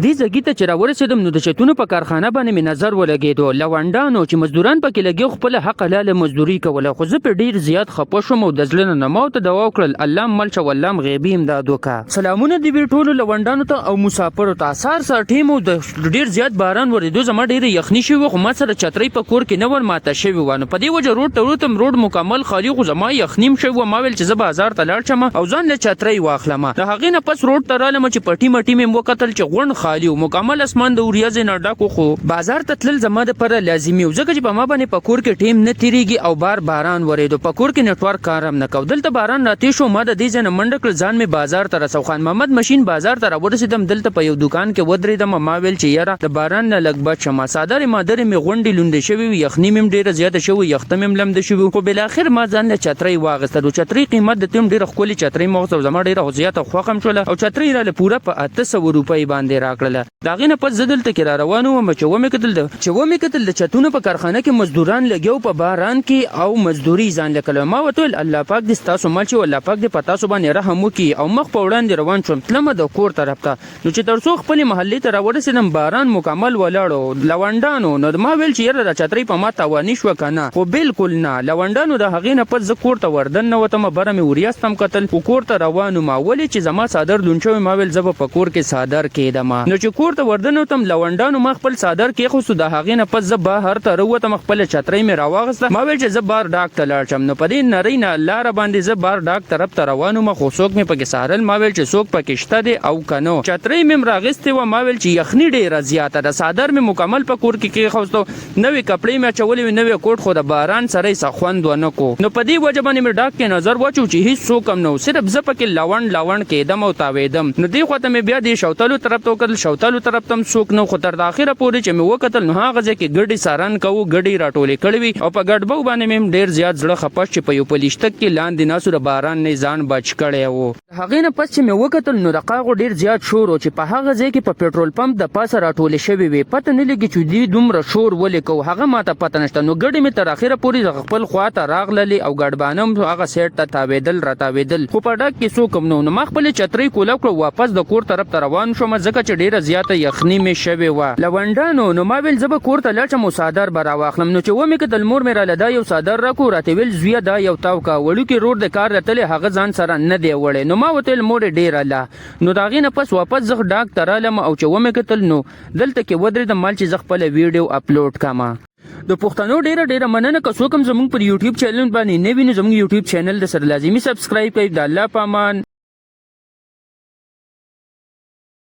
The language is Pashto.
دې ځګي ته چې راورسېدم نو د چتونو په کارخانه باندې مې نظر ولګېدو. لونډانو چې مزدوران پکې لګیا وو خپله حق حلاله مزدوري کوله خو زه پرې ډېر زیات خپه شوم او د زړه نه نه ما ورته دعا وکړل الله مو مل شه او الله مو غیبي امداد وکړه. سلامونه دې وي ټولو لونډانو ته او مسافرو ته. سهار سهار ټیم و د ډېر زیات باران ورېدو زما ډېره یخني شوې وه خو ما سره چترۍ په کور کې نه وه ماته شوې وه نو په دې وجه روډ ته وروتم روډ مکمل خالي خو زما یخني هم شوې وه ما ویل چې زه بازار ته لاړ شم او ځان له چترۍ واخلم. د هغې نه پس روډ ته رالم چې پټي مټي مې وکتل چې غونډ خالي و مکمل اسمان د وریځې نه ډک و خو بازار ته تلل زما د پره لازمي و ځکه چې په ما باندې په کور کې ټیم نه تیریږي او بار باران وریدو په کور کې نټورک کار هم نه کو دلته باران راتیر شو ما د دې ځای نه منډه کړل ځان مې بازار ته رسو خان محمد مشین بازار ته راورسیدم دلته په یو دوکان کې ودریدم ما ویل چې یاره د باران نه لږ بچ شم څادرې مادرې مې غونډې لوندې شوې وې یخني مې هم ډیره زیاته شوې یخته مې هم لمده شوي خو بالاخر ما ځان له چترۍ واخیسته د چترۍ قیمت د تیم ډیره ښکلې چترۍ مې واخیسته او زما ډیره زیاته خوښه هم شوله او چترۍ راله پوره په 800 روپۍ باندې راکړله. د هغې نه پس زه دلته کې را روان وم چې ومې کتل د چې ومې کتل د چتونو په کارخانه کې مزدوران لګیا وو په باران کې او مزدوري ځان له کوله. ما ورته وویل الله پاک دې ستاسو مل شي او الله پاک دې په تاسو باندې رحم وکړي او مخ په وړاندې روان شوم تلمه د کور طرف ته. نو چې تر څو خپلې محلې ته راورسېدم باران مکمل ولاړ و لونډانو نو ما ویل چې یاره دا چترۍ په ما تاواني شوه که نه خو بلکل نه لونډانو د هغې نه پس زه کور ته وردننوتم بره مې وریاست هم کتل خو کور ته روان وم ولې چې زما څادر لوند شوی ما ویل زه به په کور کې څادر کېدم نو چې کور ته وردنوتم لونډانو ما خپل څادر کېښوستو د هغې نه پس زه بهر ته راووتم خپله چترۍ مې راواخسته ما ویل چې زه بار ډاک ته لاړ شم نو په دې نرۍ نه لاره باندې زه بار ډاک طرف ته روان وم خو څوک مې پکې څارل ما ویل چې څوک پکې شته دی او که نه چترۍ مې هم راغستې وه ما ویل چې یخني ډېره زیاته ده څادر مې مکمل په کور کې کېښوستو نوې کپړې مې اچولې وې نوی کوټ خو د باران سره یې څه خوند ونه کو نو په دې وجه باندې مې ډاک کې نظر واچو چې هیڅ څوک هم نه و صرف زه پکې لونډ لونډ کېدم او تاوېدم نو دې خواته مې بیا دې شوتلو طرف ته وکتل شوتلو طرف ته هم څوک نه و خو تر د اخره پورې چې مې وکتل نو هغه ځای کې ګډې څارن کوو ګډې راټولې کړې وې او په ګډبو باندې مې هم ډېر زیات زړه خپه شو چې په یو پلیشتک کې لاندې ناست و د باران نه یې ځان بچ کړی و. د هغې نه پس چې مې وکتل نو د قاغو ډېر زیات شور و چې په هغه ځای کې په پټرول پمپ د پاسه راټولې شوې وې پته نه لګي چې دوی دومره شور ولې کوو هغه ماته پته نشته نو ګډې مې تر اخره پورې خپل خوا ته راغللې او ګډبانه هم هغه سیټ ته تاوېدل راتاوېدل خو په ډاګ کې څوک هم نه و نو ما خپلې چترۍ کوله کړه او واپس د کور طرف ته روان شوم ځکه چې ډېره زیاته یخني مې شوې وه. لونډانو نو ما ویل زه به کور ته لاړ شم او څادر به راواخلم نو چې ومې کتل مور مې راله دا یو څادر راکړو راته ویل زویه دا یو تاو که وړوکی رور د کار له تللی هغه ځان سره نه دی وړی نو ما ورته ویل مورې ډېره له نو د هغې نه پس واپس زه ډاک ته رالم او چې ومې کتل نو دلته کې ودرېدم مال چې زه خپله ویډیو اپلوډ کړم. د پښتنو ډېره ډېره مننه که څوک هم زموږ پر یوټیوب چینل باندې نه وي نو زموږ یوټیوب چینل د سره لازمي سبسکرایب کړئ د الله په امان.